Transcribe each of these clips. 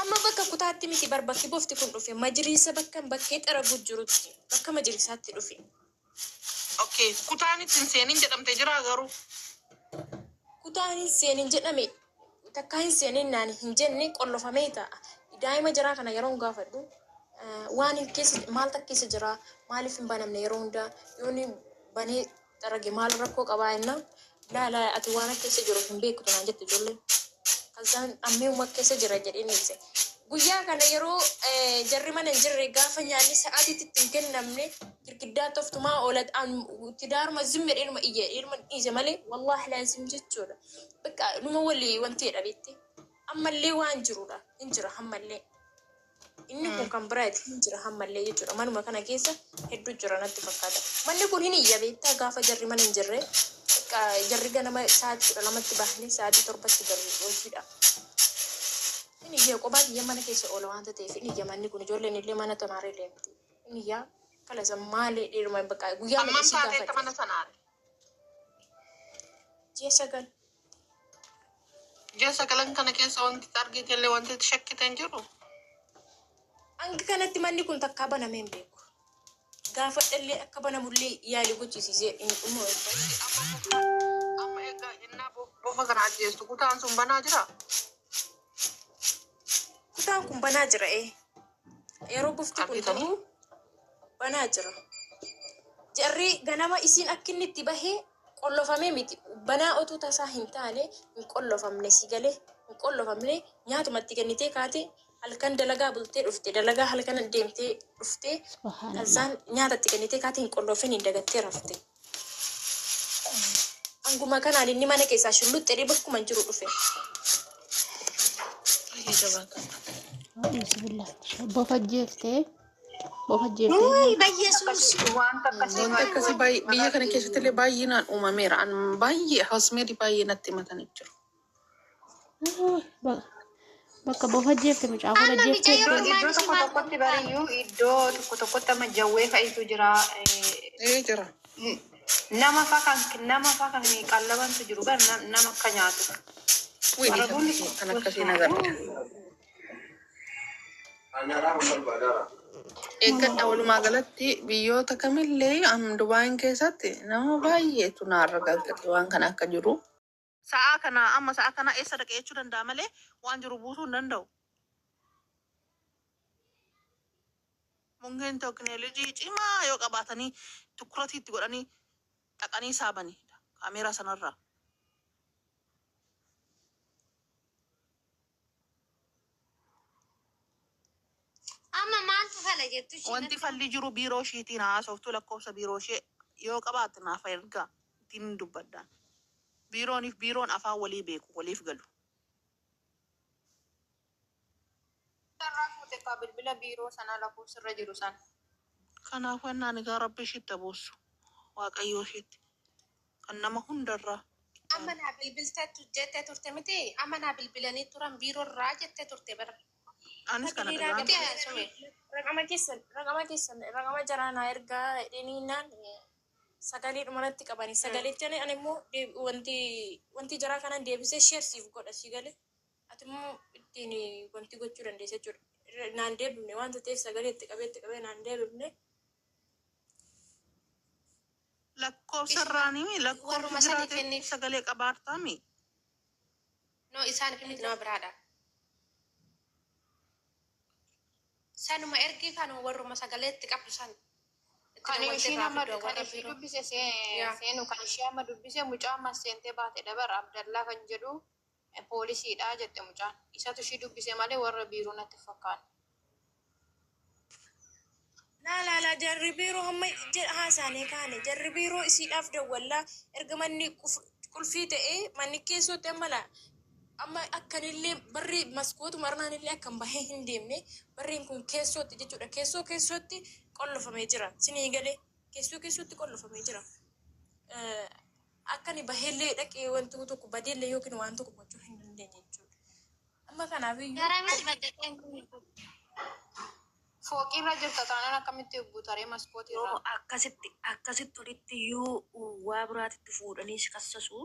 Amma bakka kutaatti miti bar bakki bofti kun dhufe majiriisa bakka bakkee xaragu jirutti bakka majiriisaatti dhufe. Okay, kutaan itti hin seenin jedhamte jira garuu. Kutaan hin seenin jedhame takkaa hin seenin naan hin jenne qollofamee ta'a. Daa'ima jaraa kana yeroon gaafadhu waan hin keessa maal takka keessa jira maaliif hin banamne yeroo hundaa yooni banee xarage maal rakkoo qabaa jennaan laa laa ati waan akka keessa jiru hin beektu naan jette ijoolleen. Kazaan ammeuma keessa jira jedheen ibse. Guyyaa kana yeroo jarri mana hin jirre gaafa nyaanni sa'aatiitti itti hin kennamne girgiddaa toftumaa oola tidaaruma zim jedheenuma iyya jedheenuma dhiise malee wallaahi laazim jechuudha. Bakka numa walii wanti jedha beekte. Ammallee waan jirudha hin jira ammallee. Inni kun kan biraati hin jira ammallee jechuudha. Manuma kana keessa hedduu jira natti fakkaata. Manni kun hin iyya beektaa gaafa jarri mana hin jirre. Bakka jarri ganama sa'aatii 12tti bahanii sa'aatii 7tti galu hojiidha. Hin iyya qophaa kiyya mana keessa oola waanta ta'eef hin iyya manni kun ijoolleen illee mana tamaaree deemti. Hin iyya kalasa maali dhiiruma bakka guyyaa Hammam meeqa isii taateetta gaafadhe. mana sanaare? Ji'a 9. Ji'a sagalan kana keessa wanti itti argite illee wanti itti shakkite hin jiru. Hanga kanatti manni kun takkaa banamee hin beeku. Gaafadhallee akka banamullee yaali gochisiisee hin dhumu. Ishi amma bofa amma egaa innaa bofa kana ajjeestu kutaan sun banaa jiraa? Kutaan kun banaa jira ee. Yeroo bofti kun Argitanii? ta'u banaa jira. Jarri ganama isiin akka inni itti bahee qollofamee miti. Banaa otuu tasaa hin taane hin qollofamne si galee hin qollofamne nyaatuma itti kennitee kaate halkan dalagaa bultee dhufte dalagaa halkan deemtee dhuftee Subhaanallah. kalsaan nyaata itti kennitee kaate hin qollofin hin dagattee rafte. Hanguma kanaan inni mana keessaa shulluxxee jedhee bakkuma hin jiru dhufe. Baay'ee jabaata. Bismillah. Bofa jeeftee. Bofa jeeftee. Wuy bayyesuus. Wanta akkasii Wanti akkasii baay'ee biyya kana keessatti illee baay'inaan uumameera. An baay'ee housemaid baay'ee natti himatanii jiru. Bakka bofa jeefte mucaa kun Amma ajjeeftee micayyoo Iddoo kun iddoo maal ishii tokko maal tokkotti godhu bariyyuu iddoo tokko tokkotti amma jawwee fa'itu jira. Ee jira. Nama fa kan nama fa kan qallabantu jiru gar nama akka nyaatu. Wii kan Araboonni akkasii kan akkasii hin agarre. Eeggadha walumaa galatti biyyoota kamillee am Dubaayin keessatti nama baay'eetu naarra galfate waan kana akka jiru. Sa'aa kana amma sa'a kana eessa dhaqe jechuu danda'a malee waan jiru buusuu hin danda'u. Mungeen teknoolojii cimaa yoo qabaatanii tukuratii itti godhanii dhaqanii saabani kaameeraa sanarraa. Amma maaltu fala jettu ishii Wanti natti falli jiru biiroo ishiitiin haasoftuu lakkoofsa biiroo ishee yoo qabaatte naaf ergaa ittiin dubbadhaan. Biirooniif biiroon afaan walii beeku waliif galu. Irraa fuute kaa bilbila biiroo sanaa lakkoofsa irra jiru sana. Kanaafuu ennaan egaa rabbi ishiitti haa buusu. Waaqayyoo ishiitti. Kan nama hundarraa itti Amma aanu. naa bilbilteettu jettee turte miti amma naa bilbilanii turan biiroo irraa jettee turte bar. Anis kana Sagalee naa dhagaan Miti ture. sume. Raqama keessan raqama keessan raqama jaraa naa ergaa jedhanii naan sagalee dhumarratti qabani. Sagalicha ani immoo wanti wanti jaraa kanan deebisee share siif godha si galee. Ati immoo ittiin wanti gochuu dandeessa jechuudha. Naan deebifne wanta ta'eef sagalee itti qabee itti qabee naan deebifne. Lakkoofsa Ishuma irraanii lakkoofsi warruma sanii jiraate kenniif. sagalee qabaartaami. No isaaniif miti nama biraadha. Sanuma ergii kanuma warruma sagalee itti qabdu san itti Kan dawwaltee ishiin irraa amma fiddu kan warra ishii biiroo. dubbise Yaa. seenu kan ishii amma dubbise mucaa amma seentee baate dabar Abdallaa kan jedhu poolisiidha jette mucaan. Isatu ishii dubbise malee warra biiroo natti hin fakkaanne. Laa laa laa jarri biiroo hamma haasaanee kaane jarri biiroo isiidhaaf dawwallaa erga manni qulfii ta'ee manni keessootti amma laa amma akkanillee barri maskootuma irraanillee akkan bahee hin deemne barriin kun keessootti jechuudha keessoo keessootti qollofamee jira sinii galee keessoo keessootti qollofamee jira akkani baheellee dhaqee wanti tokko badeellee yookiin waan tokko gochuu hin dandeenye jechuudha amma kanaaf iyyuu Garamitti baddateen kun. Fooqiirra jirta taanaan akkamitti buutaree maskootii Yoo irraa? akkasitti akkasitti olitti iyyuu waa biraatitti fuudhanii si kassasu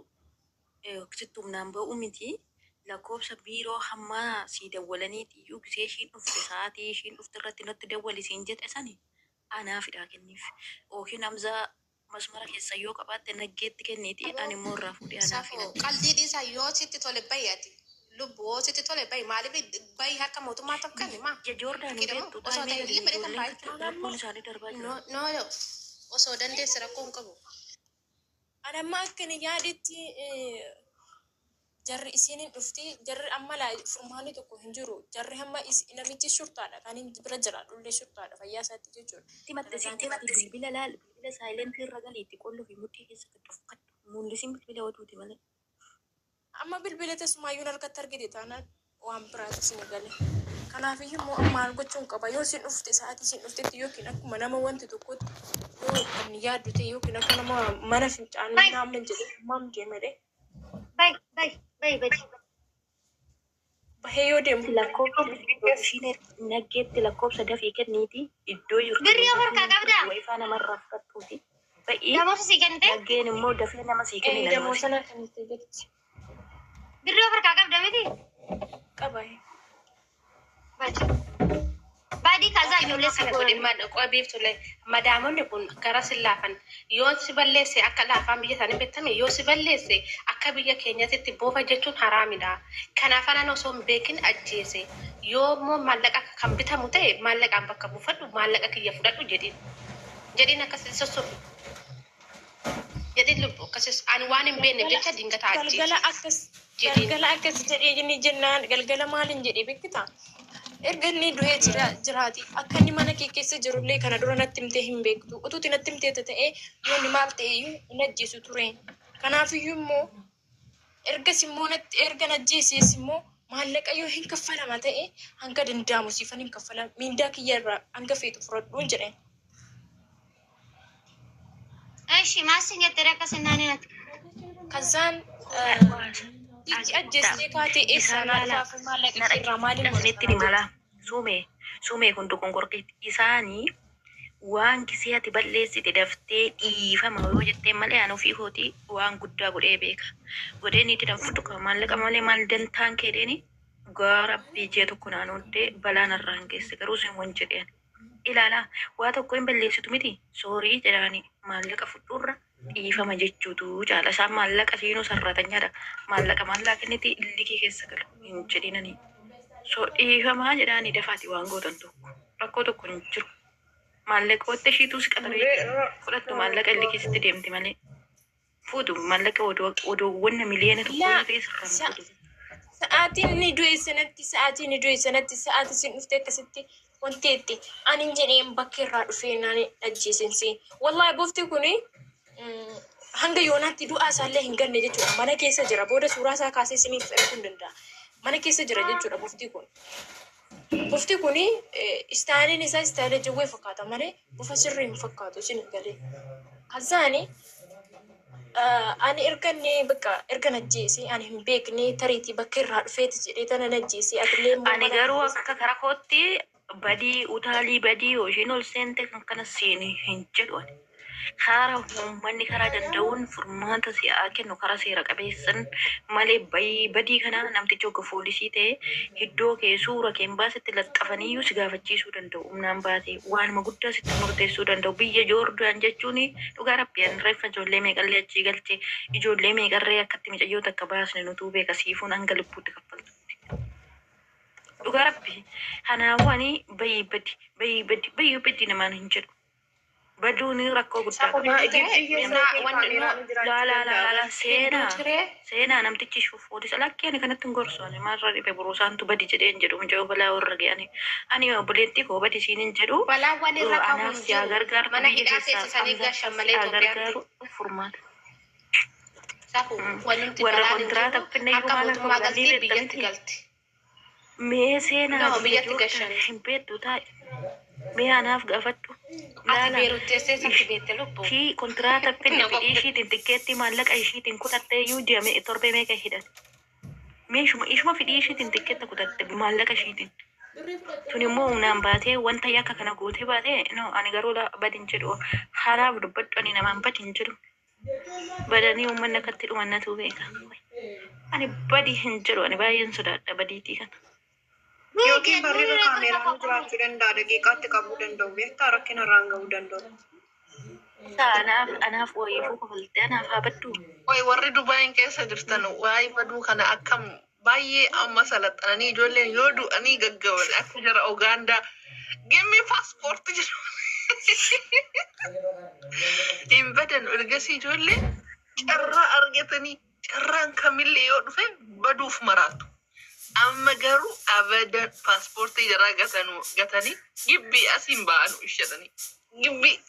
sitti humnaan ba'u miti. Lakkoofsa biiroo hamma sii dawwalaniiti iyyuu gisee ishiin dhufte sa'aatii ishiin dhufte irratti natti dawwali siin jedhe sani anaa fidhaa kenniif. Yookiin Hamzaa masmara keessa yoo qabaatte naggeetti kenniiti Aboo ani immoo irraa fuudhee anaa fi safuu natti qaldii dhiisaa, yoo sitti tole bahi, ati lubbu yoo sitti tole bahi. Maaliif bahi? Harka mootummaa tokko kenni maa Biyya Joordaan hin Fakkiidhamoo beektu osoo taa'imee ta'e gadi illee malee kan ijoolleen baay'ee katti lubbuun isaanii darbaa no jira. no, osoo dandeesse rakkoo hin qabu. Ani amma akka inni yaadetti jarri isiin hin dhufti, jarri amma laa furmaanni tokko hin jiru. Jarri hamma namichi shurtaadha kan inni bira jira dhullee shurtaadha fayyaa isaatti jechuudha. Sitti matte Dalagaan sitti matte isaati. Bilbila laal, bilbila saayilentii irra galiitti qollu fi mudhii keessa gad of kadhu mul'isiin bilbila oduuti malee. Amma bilbila tasumaayyuun harkatti argite taanaan waan biraati isin gale. Kanaafiyyuu immoo amma maal gochuun qaba? Yoo isin dhufte, sa'aatii isin dhuftetti, yookiin akkuma nama wanti tokkotti yoo kan yaaddu ta'e, yookiin akka nama mana fincaanii Bay, naamna jedhe maam deemedhe bay, bay, bay, bay. Bahee yoo deemu Lakkoofsa ishiin naggeetti lakkoofsa dafii kenniiti iddoo jirtu Birrii of harkaa qabdaa? Wayifaa namarraa fudhattuuti. Ba'ii Damoota sii kennite? naggeen immoo dafee nama sii kennina Damoo nama sana kan itti jirti Birrii of harkaa qabda miti? qaba. Badi. Badii kaza ijoollee si Kana godhe godhan. qobiif tole madaamonni kun gara si laafan. Yoo si balleesse akka laafaan biyya isaanii beektame, yoo si balleesse akka biyya keenyatti boofa jechuun haraamidha. Kanaaf anan osoo hin beekin ajjeese. Yoo immoo maallaqa kan bitamu ta'e maallaqaan bakka buufadhu, maallaqa kiyya fudhadhu jedhiin. Jedhiin akkasii sossobu. Jedhiin lubbu akkasis ani waan hin beekneef jecha dingata Galgala ajjeese. akkas Jedhiin. Galgala akkas jedhee inni jennaan, galgala maalin jedhee beektaa? Erga inni du'ee jira jiraati akka inni mana kee keessa jirullee kana dura natti himtee hin beektu. Utuuti natti himtee ta'ee yoo inni maal ta'e iyyuu hin ajjeesu ture. Kanaafiyyuu immoo ergas immoo natti erga na ajjeesees immoo maallaqa yoo hin kaffalama ta'e hanga danda'amu siifan hin kaffalama, miindaa kiyya irraa hanga feetu fudhadhuun jedheen. Eshi maal jettee akkas hin naannoo natti? Kazaan sichi ajjeestee kaatee eessaa Isaan naa laala dhufaaf maallaqa na kee irraa maaliin isinitti godhata? himala sume sume kun dogongorkeetti isaanii waan gisee ati balleessite daftee dhiifama yoo jettee malee ani ofii kootii waan guddaa godhee beeka. Godhee ni jedhan fudhu qaba maallaqa malee maal dantaan keedheeni gaara biijee tokko naan ooddee balaa narraa hin geesse garuu isin wan jedheen. Ilaalaa, waa tokko hin balleessitu miti, sorry jedhaani maallaqa fudhuurra dhiifama jechuutu caala. Isaan maallaqa siinuu sarratanyaadha. Maallaqa maallaa kenniti illikii keessa galu hin jedhinanii. So dhiifamaa jedhaani dafaati waan gootan tokko rakkoo tokko hin jiru. Maallaqa wanta ishiituu si qaxaree fudhattu maallaqa illikii sitti deemti malee. Fuutu maallaqa odoo wanna miliyoona 1 Laa yoo ta'e sirraan fuutu. Sa'aatiin inni du'e sanatti, sa'aatiin inni du'e sanatti, sa'aatii isin dhufte akkasitti wanti itti ani hin jedheen bakka irraa dhufee naan ajjeesensi. Wallaahi bofti kuni hanga yoonaatti du'aa isaallee hin ganne jechuudha. Mana keessa jira. Booda suuraa isaa kaasee isiniif erguu hin danda'a. Mana keessa jira jechuudha bofti kun. Bofti kuni istaayiliin isaa istaayilii jawwee fakkaata malee bofa sirrii hin fakkaatu isin galee. Kazaani ani erga inni bakka erga najjeese ani hin beekne, tariitii bakka irraa dhufeeti jedhee tana najjeese, atillee immoo Ani mana garuu akka kara kootti badii utaalii badii yoo isheen ol seente kan kana seeni hin jedhu ani. Karaa uummanni karaa danda'uun furmaata si'aa kennu karaa seera qabeessan malee bayii badii kana namtichi hogga foolisii ta'e iddoo kee suura kee hin baasetti laxxafaniyyuu si gaafachiisuu danda'u, humnaan baatee waanuma guddaa sitti murteessuu danda'u. Biyya Joordaan jechuun dhugaa rabbi ani reeffa ijoollee meeqallee achii galche, ijoollee meeqarree akkatti mucayyoo takka baasne nutuu beeka siifuun hanga lubbuutti kaffaltutti. Dhugaa rabbi kanaafuu ani bayii badi bayii badi bayii badi namaan hin jedhu. Baduun rakkoo guddaa Safuu qaba. hin ture Gibbii keessa na yookiin wanni no kaameeraan Laa jiraachuu laa laa danda'a. laa laa hedduu seenaa ture. Seenaa namtichi foolisa lakkee ani kanatti hin gorsu, ani maalirra dhibe buruusaantu badi jedhee hin jedhu, mucayyoo balaa warra ga'ani ani obboleettii koo badi siin hin jedhu. Balaan waan irra qabu Anaaf hin si haa jiru. gargaartu Mana biyya hidhaa keessaa seensisanii Hamza gashan si malee haa Itoophiyaatti. gargaaru furmaata. Safu wanumti Warra balaan hin kontiraata jiru finne iyyuu akka maal akka mootummaa godhan ni galtee beekta biyyatti miti. galti. Mee seenaa No biyya biyyatti Joordaan gashan. hin beektu taa'e. Mee anaaf gaafadhu. Ati Laala Beerut teessee isatti beekte lubbu. ishii kontiraata finne Na fedhii qophe. ishiitiin tikkeettii maallaqa ishiitiin kutattee iyyuu ji'a torbee meeqa hidhan. Meeshuma ishuma fedhii ishiitiin tikkeetta kutatte maallaqa ishiitiin. Tun immoo humnaan baatee wanta yakka kana gootee baatee, no, ani garuu badi hin jedhu. Haraaf dubbadhu, ani namaan badi hin jedhu. Badanii uummanni akkatti dhumannatu beeka. Ani badii hin jedhu, ani baay'een sodaadha badiitii kana. Yookiin barreerra kaameeraan jiraachuu danda'a, daqiiqaatti qabuu danda'u, beektaa rakkina irraan ga'uu danda'u. Anaaf wayiifuu kofaltee anaaf haa baddu. Way warri Dubaayin keessa jirtan waa'ee baduu kana akkam baay'ee amma salaxananii ijoolleen yoo du'anii gaggaban akka jara Ugaandaa gimme passport jedhu. Hin badan ergasii ijoollee carraa argatanii carraan kamillee yoo dhufe baduuf maraatu. Amma garuu abadan paaspoortii jaraa gatanii gibbii asiin ba'anu ishatanii gibbii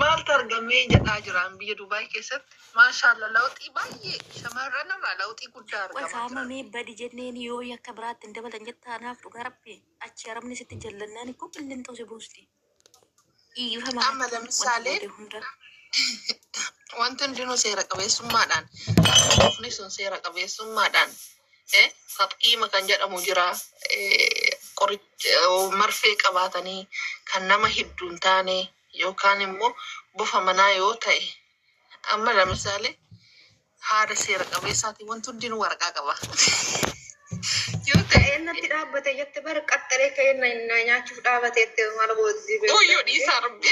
maaltu argamee jedhaa jiraan biyya Dubaay keessatti. Maashaallah, lawxii baay'ee shamarran irraa lawxii guddaa Way argamaa jira. kaamamee badi jenneen yoo yakka biraatti hin dabalan jetta anaaf dhugaa rabbi achi arabni sitti jallannaan ikko qilleensa si buusti. Dhiifama Amma wanti lamisaalee goote hunda. Wanti hundinuu seera qabeessummaadhaan, ufni sun seera qabeessummaadhaan taxiima kan jedhamu jira, qoricha marfee qabaatanii kan nama hedduu hin taane yookaan immoo bofa manaa yoo ta'e, amma lamisaalee haada seera qabeessaatiin wanti hundinuu waraqaa qaba. Yoo ta'e Ka'een natti dhaabbate jette bara qaxxaree ka'een na nyaachuuf dhaabateette maal gooti? Wayyoo, dhiisaa rabbi.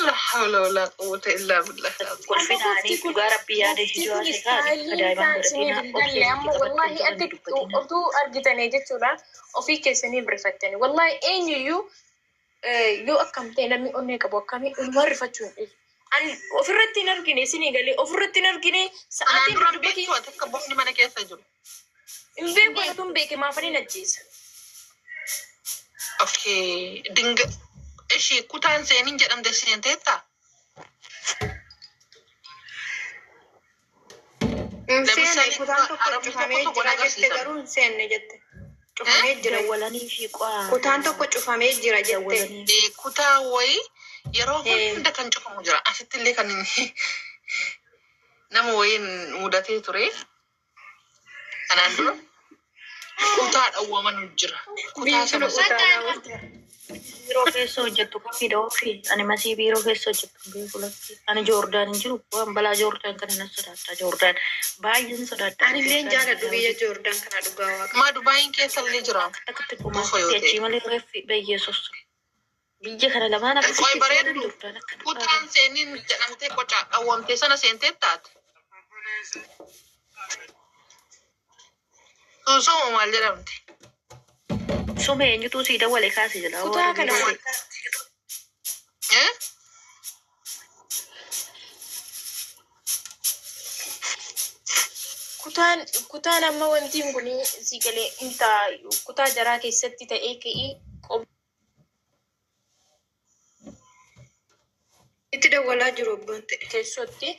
La hawla wala quwwata illa billah. Kolfinaanii dhugaa rabbi yaada Muftii hijoo kun asee kaane istaayiliin akka daa'ima isaa isinii godhatinaa hin galle obsee amma sitti wallaahi qabattuu akka jiran dubbatinaa. otuu argitanii jechuudha ofii keessanii rifattanii wallaahi eenyuyyuu yoo akkam ta'e namni onnee qabu akkamii unumaan rifachuu hin dhiisu. Ani ofirratti hin argine isinii galee ofirratti hin argine Kanaan sa'aatiin dura dudduuba beektu ati akka bofni mana keessa jiru? Hin beeku, anatu hin beeke maafanii ajjeesa. Okay. Dinga ishii kutaan seeniin jedhamte seenteetta? Hin seenne. Lamisaalee Kutaan tokko arabni tokko cufamee tokko jira jette agarsiisan. garuu hin seenne jette. Cufamee jira. Dawwalanii fi qo'aa. Kutaan tokko cufamee jira jette. Dawwalanii. Kutaa wayii yeroo Eh. hunda kan cufamu jira. Asitti illee kan nama wayiin mudatee ture. Kanaan dura kutaa dhawwamanu jira. Kutaa sana Biiftuu utaalaa. Biiroo keessa hojjettu kamidha ofii? Ani masii biiroo keessa hojjettu hin beeku lakki. Ani Joordaan hin jiru. Waan balaa Joordaan kana nan sodaadha. Joordaan baay'een sodaadha. Ani illee hin jaaladhu biyya Joordaan kana, dhugaa waaqa. Maa Dubaayin keessa illee jira. Akkatti Bofa yoo kumaatti ta'e. achii malee reeffi beyyeessus. Biyya kana lamaan Qoy akkasitti bareeddu, Joordaan akka dhugaa. kutaan seeniin jedhamtee qoca dhawwamtee sana seentee taate. Suusuma maal jedhamte? Sume eenyutu sii dawwale kaase jedha. Kutaa Warra kana biiroo. Eh? Kutaan amma wantiin kun si galee intaa kutaa jaraa keessatti ta'ee ka'ii Itti dawwalaa jiru abbaan ta'e. keessatti.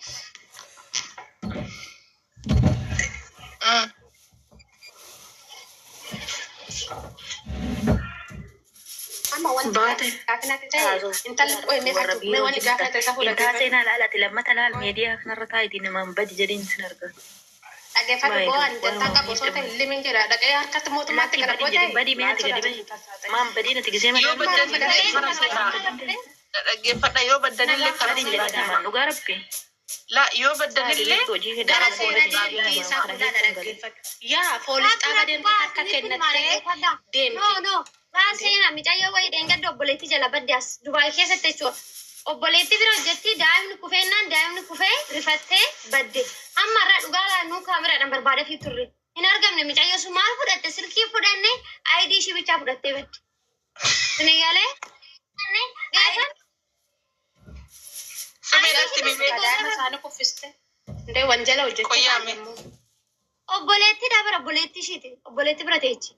Amma wanti Baate. gaafa natti ta'e intalli qo'e mee Warra mee biiroo wanni jirta. gaafa ta'e isa Intaa fuudhate. seenaa laalati lammata laal miidiyaa kanarra taa'itiin namaan badi jedheen sin arga. Dhaggeeffadhu Baay'ee boo ani dantaa waanuma qabu osoo ta'e limin jedha dhaqee harkatti mootummaatti Lakki gara badi boo jedhi ta'e badi mee maal ati gadi sodaata bahi. Maan badiin ati gisee Yoo malee baddanillee karaa seeraa. Dhaggeeffadha, yoo baddanillee karaa Badi seeraa jedhi deema. namaan dhugaa rabbi. La yoo baddanillee Hojii Gara gara seenaa booda deemti isaa fuudhaan dhaggeeffadhu. Yaa poolis xaaba deemte harka kennattee No, deemte. no. Waan seenaa mucayyoo wayii dheengadda obboleettii jala badde as Dubaay keessatti jechuudha. Obboleettii bira hojjetti, daa'imni kufeennaan daa'imni kufee rifattee badde. Amma irraa dhugaa laannuu kaameraadhaan barbaada fi turre. Hin argamne. Mucayyoo sun maal fudhatte? Silkii fudhanne, ID ishii bichaa fudhattee badde. Isin galee? Geessan? Sumeedhaatti mimee Daa'ima isaanii kuffiste. Ndee wanjala hojjechuu Qoyyaame. Obboleettii dha bara, obboleettii ishiiti. Obboleettii bira teechi.